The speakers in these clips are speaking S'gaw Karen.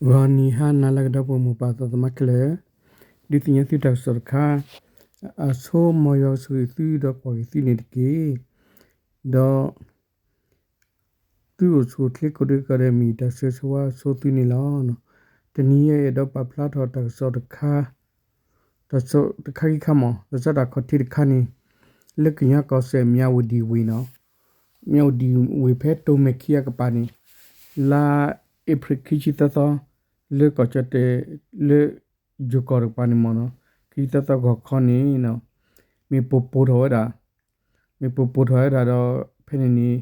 ဂီၤနံၤဟါနၤလၢအဂ့ၤ ဒီပုၢ်ဝဲၢ်မိၢ်ပၢ်သးသမါခဲလၢာ်, ဒုးသ့ၣ်ညါသုတၢ်ကစီၣ်တခါ, အဆိ မ်ယွၤကဆိၣ်ဂ့ၤသုဒီးကွၢ်က့ၤသုန့ၣ်တက့ၢ်. ဒီး သုအိၣ်ဆူၣ်အိၣ်ချ့ကိးဒဲးကဒီး မ့ၢ်တၢ်ဆၢဂ့ၤဆၢဝါဆိသုန့ၣ်လီၤ. တနံၤအံၤ အဲၣ်ဒိးပာ်ဖျါထီၣ်တၢ်ကစီၣ်တခါ, တၢ်ကစီၣ်တခါခံခါမး တၢ်ကစီၣ်တၢ်ခီၣ်ထံးတခါန့ၣ်, လၢကညီကီၢ်စဲၣ် မၠးဝတံၤဝ့ၢ်နီၤ, မၠးဝတံၤဝ့ၢ်ဖဲတိၤမဲာ်ခံအကပၤန့ၣ်, လါအ့ဖြ့ၣ်ခံဆံသၢသီ, လၢကီၢ်ကၠီၣ်တဲၣ် လၢယိၤကီၢ်တကပၤန့ၣ်မးနီၤ, ခံဆံသၢသီဂီၤခီန့ၣ် မ့ၣ်ပိၢ်ပိၢ်ထီၣ်ဝဲဒၣ်, မ့ၣ်ပိၢ်ပိၢ်ထီၣ်ဝဲဒၣ်ဒီး ဖဲန့ၣ်န့ၣ်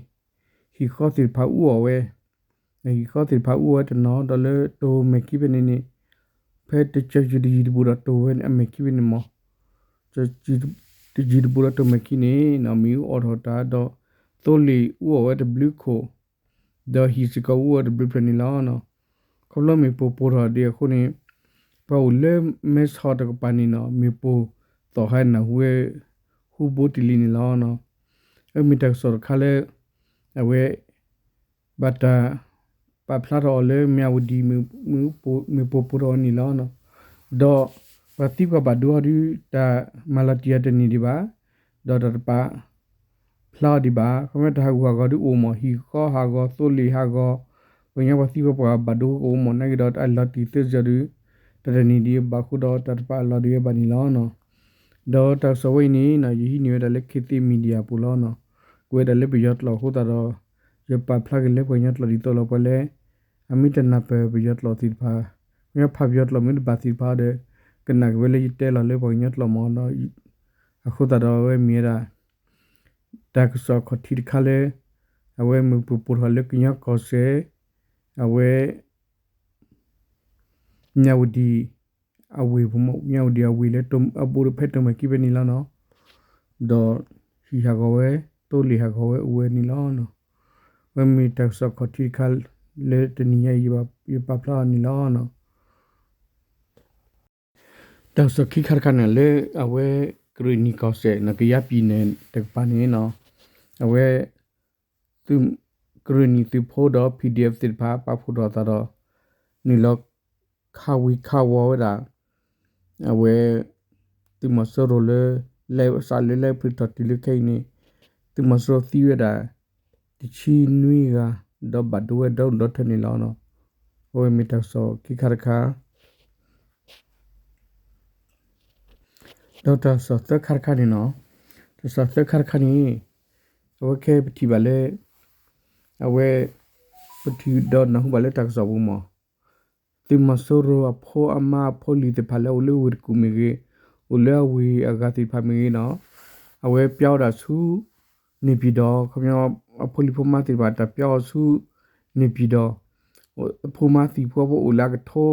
ဟံၣ်ဃီသ့ၣ်တဖၣ်အူအီၣ်ဝဲ, ဟံၣ်ဃီသ့ၣ်တဖၣ်အူအီၣ်ဝဲတနီၤ ဒီးလၢတိၤမဲာ်ခံဖဲန့ၣ်န့ၣ်, ဖဲတကၠီယူၤတယံၤတဘူးဒီးတိၤဝဲအမဲာ်ခံဖဲန့ၣ်မး, တယံၤတဘူးဒီးတိၤမဲာ်ခံန့ၣ် မ့ၣ်အူအီၣ်ထီၣ်တၢ်ဒီး သိလ့ၣ်အူအီၣ်ဝဲတဘျုးခိၣ် ဒီးဟံၣ်စ့ၢ်ကီးအူအီၣ်တဘျုးဖျၢၣ်န့ၣ်လီၤ. ခီဖျိမ့ၣ်ပိၢ်ပိၢ်ထီၣ်ဒံးအဃိန့ၣ်, ပှၤအိၣ်လၢမဲဆီးတကပၤန့ၣ်နီၤ မ့ၣ်ပိၢ်သီၣ်ဟဲနၢ်ဟူဝဲ ဟူဘိတ့ၢ်လံန့ၣ်လီၤ. အမ့ၢ်တၢ်ကစီၣ်တခါလၢ အဝဲ ဘၣ်တၢ်ပာ်ဖျါထီၣ်အီၤလၢမၠးဝတံၤ မ့ၣ်ပိၢ်ပိၢ်ထီၣ်အီၤန့ၣ်လီၤ. ဒီးပှၤသံပှၤဘၣ်ဒိအီၤဒုး တၢ်မၤလီၤတံၢ်အီၤတန့ၢ်ဒံးဘၣ်, ဒီးတၢ်တပာ်ဖျါအီၤဒံးဘၣ်. ခီဖျိတၢ်ဟးဂူာ်ဟးဂီၤဒုးအိၣ်မး ဟံၣ်ဃီဟးဂီၤ သိလ့ၣ်ဟးဂီၤ, ပှၤကညီပှၤသံပှၤဘၣ်ဒိကအိၣ်မး နာ်က့ဒီးအလီၤတံၢ်သ့စ့ၢ်ကီးဒုး တၢ်တန့ၢ်ဒံးဘၣ်အဃိဒီး တၢ်တပာ်အလီၤဒံးဝဲဘၣ်န့ၣ်လီၤ. ဒီးတၢ်ကစီၣ်ဝဲအံၤန့ၣ် ယဟံးန့ၢ်ဝဲဒၣ်လၢ ခေတ်သစ် Media အပူၤလီၤ. ကွဲးဒၣ်လၢပယီၤကျိာ်အဃိသတးဒီး ယပာ်ဖျါက့ၤလၢပှၤကညီကျိာ်ဒ်သိးလီၤ. ပှၤလၢ အမ့ၢ်တနၢ်ပၢၢ်ပယီၤကျိာ်သ့ၣ်တဖၣ်, ပှၤကညီဖးပယီၤကျိာ်မ့ၢ်တဘၣ်သ့ၣ်တဖၣ်ဒီး ကနၣ်က့ၤဝဲလၢယတဲလီၤလၢပှၤကညီကျိာ်မးဒီး အဃိသတးဒီးအဝဲမ့ၢ်ဝဲဒၣ် တၢ်ကစီၣ်ခီၣ်ထံးတခါလၢ အဝဲမ့ၣ်ပိၢ်ပိၢ်ထီၣ်လၢကညီကီၢ်စဲၣ် အဝဲ မၠးဝတံၤအဝ့ၢ်, မၠးဝတံၤအဝ့ၢ်လၢအဘူးဖဲတိၤမဲာ်ခံဖဲန့ၣ်လီၤနီၤ. ဒီးဟံၣ်ဟးဂီၤဝဲ, သိလ့ၣ်ဟးဂီၤဝဲအိၣ်ဝဲန့ၣ်လီၤ. အဝဲမ့ၢ်တၢ်ကစီၣ်ခီၣ်ထံးတခါလၢတနံၤညါအံၤ ယပာ်ဖျါအီၤန့ၣ်လီၤ. တၢ်ကစီၣ်ခံခါတခါန့ၣ် လၢအဝဲကရ့ၣ်နံၣ်ကီၢ်စဲၣ် ကယၤပံၤနဲၣ်တကပၤန့ၣ်နီၤ, အဝဲ သုး, ကရ့ၣ်နံၣ်သုးဖိဒီး PDF သ့ၣ်တဖၣ် ပာ်ဖှိၣ်ထီၣ်အသးဒီး နုာ်လီၤခးဝံၤခးဝီၤဝဲဒၣ် အဝဲ သုးမီၤစိရိၤလၢ လဲၤစးလၢလဲၤဖုးထီၣ်တုၤလၢခဲအံၤန့ၣ် သုးမီၤစိရိၤသံဝဲဒၣ် တဆံနွံဂၤ ဒီးဘၣ်ဒိဝဲဒီဒူၣ်ဒီထၢန့ၣ်လီၤ. အဝဲမ့ၢ်တၢ်ကစီၣ်ခံခါတခါ ဒီးတၢ်ကစီၣ်သၢခါတခါန့ၣ်နီၤ, တၢ်ကစီၣ်သၢခါတခါန့ၣ် အဝဲခဲပထံၣ်ဘၣ်လၢ အဝဲ ပထံၣ်ဒီးနၢ်ဟူဘၣ်လၢတၢ်ကစီၣ်ပူၤမး, သုးမီၤစိရိၤအဖိအမါအဖိလံၤသ့ၣ်တဖၣ်လၢအိၣ်လၢဝ့ၢ်တကူၣ်မ့ၢ်ဂ့ၤ, အိၣ်လၢအဝ့ၢ်အဂၤသ့ၣ်တဖၣ်မ့ၢ်ဂ့ၤနီၤ, အဝဲပျၢ်ဝဲဒၣ်ဆူ န့ၣ်ပၠံၣ်တီၣ်, ခီပညီ အဖိလံၤဖိမါသ့ၣ်တဖၣ် တၢ်ပျၢ်အီၤဆူ န့ၣ်ပၠံၣ်တီၣ်, အဖိမါသံၣ်ဖိဖိအိၣ်လၢအကထိ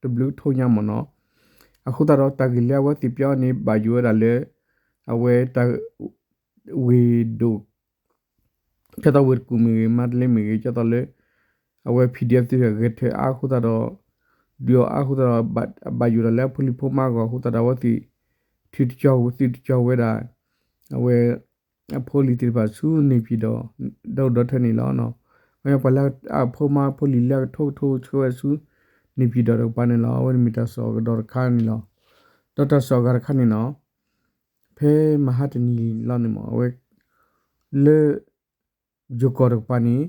တဘျုးကထိညါမ့ၢ်နီၤ, အဃိသတးဒီးတၢ်ဂ့ၢ်လၢအဝဲသ့ၣ်ပျၢ်အီၤန့ၣ် ဘၣ်ယိၣ်ဝဲဒၣ်လၢ အဝဲတၢ် ဝ့ၢ်ဒိၣ် ကၠီသီဝ့ၢ်တကူၣ်မ့ၢ်ဂ့ၤ မါတလ့မ့ၢ်ဂ့ၤ ကၠီသီလၢ အဝဲ PDF သ့ၣ်တဖၣ်ဂဲၤထၢၣ်အါအဃိသတးဒီး ဒုးအီၤအါအဃိသတးဒီး ဘၣ်ယိၣ်ဒၣ်လၢအဖိလံၤဖိမါအဂီၢ်အဃိသတးဒီး အဝဲသ့ၣ် ထုးတကၠီဝဲ သုးတကၠီဝဲဒၣ် အဝဲ အဖိလံၤသ့ၣ်တဖၣ်ဆူန့ၣ်ပၠံၣ်တီၣ် ဒီဒူၣ်ဒီထၢန့ၣ်လီၤ. ပှၤလၢအဖိမါဖိလံၤလၢအကထိကထိဆှၢဝဲဆူ န့ၣ်ပၠံၣ်တီၣ်တကပၤန့ၣ်လီၤ. အဝဲန့ၣ်မ့ၢ်တၢ်ကစီၣ်ကဒီးတခါန့ၣ်လီၤ. ဒီးတၢ်ကစီၣ်အဂၤတခါန့ၣ်နီၤ ဖဲမဟါတနံၤလီၤန့ၣ်မး အဝဲ လၢ ယိၤကီၢ်တကပၤန့ၣ်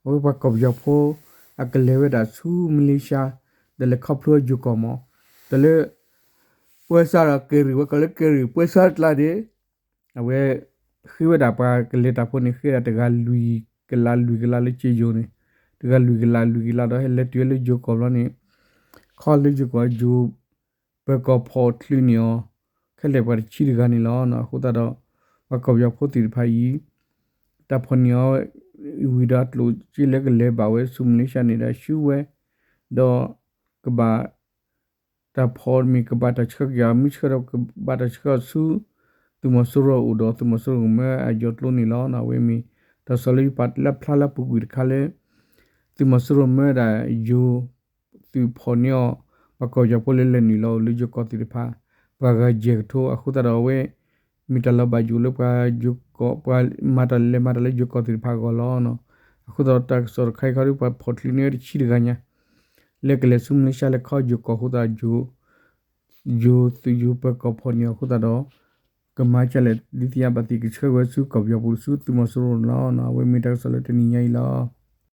အဝဲပှၤကီၢ်ပယီၤဖိ အကလဲၤဝဲဒၣ်ဆူမလ့ၡါ ဒီးလဲၤခီဖျိယိၤကီၢ်မး ဒီးလၢ ပွဲစားဒီးကယ်ရီ ဝဲကိးလၢကယ်ရီ ပွဲစားကျါန့ၣ် အဝဲ ဃ့ဝဲဒၣ်ပှၤကလဲၤတၢ်ဖိန့ၣ် ဃ့ဒၣ်တဂၤလွံၢ်ကလးလွံၢ်ကလးလၢကၠ့ယိၤန့ၣ် တဂၤလွံၢ်ကလးလွံၢ်ကလးဒီး ဟဲလဲၤတုၤဝဲလၢယိၤကီၢ်ဘျီန့ၣ် ခီလၢယိၤကီၢ်ယိၤ ပၢၤကီၢ်ဖီၣ်ချုးန့ၢ်အီၤ ခဲလၢာ်ပှၤတဆံတဂၤန့ၣ်လီၤ. အဃိသတးဒီး ပှၤကီၢ်ပယီၤဖိသ့ၣ်တဖၣ်အံၤ တၢ်ဖီၣ်န့ၢ်အီၤဝံၤဒီးအကျိၣ်စ့လၢကလဲၤဘၣ်ဝဲဆူမလ့ၡါန့ၣ်ဒီးဆူဝဲ ဒီး ကဘၣ် တၢ်ဖီၣ်မ့ၢ်ကဘၣ်တၢ်ဆှၢက့ၤအီၤ မ့ၢ်ဆှၢဒီးကဘၣ်တၢ်ဆှၢအီၤဆူ သုးမီၤစိရိၤအအိၣ်ဒီး သုးမီၤစိရိၤကမၢအယိၤကျိန့ၣ်လီၤ. အဝဲမ့ၢ် တၢ်ကစီၣ်လၢယပာ်လၢဖျါလၢအပူၤကွံာ်တခါလၢ သုးမီၤစိရိၤမၢဒၣ်ယိၤ သုးဖီၣ်န့ၢ်အီၤ ပှၤကီၢ်ပယီၤဖိလၢလဲၤနုာ်လီၤအိၣ်လၢယိၤကီၢ်သ့ၣ်တဖၣ် ပှၤဂၤယဲၢ်ကထိ အဃိသတးဒီးအဝဲ မ့ၢ်တၢ်လီၤဘၣ်ယိၣ်လၢပှၤယိၤကီၢ် ပှၤမၤတၢ်လဲၤမၤတၢ်လၢယိၤကီၢ်သ့ၣ်တဖၣ်အဂီၢ်လီၤ. အဃိသတးဒီးတၢ်ကစီၣ်တခါအံၤခီဒီး ပှၤဖီၣ်ချုးန့ၢ်ဝဲတဆံတဂၤညါ လၢကလဲၤဆူမလ့ၡါလၢခီယိၤကီၢ်အဃိသတးဒီး ယိၤသုးယိၤပၢၤကီၢ်ဖီၣ်န့ၢ်အီၤအဃိသတးဒီး ကမၤကလဲၣ်ဒ်သိးယၤဘၣ်သ့ၣ် ကဆှၢဝဲဆူကီၢ်ပယီၤပူၤ ဆူသုးမီၤစိရိၤန့ၣ်လီၤ. အဝဲမ့ၢ်တၢ်ကစီၣ်လၢတနံၤညါအံၤလီၤ.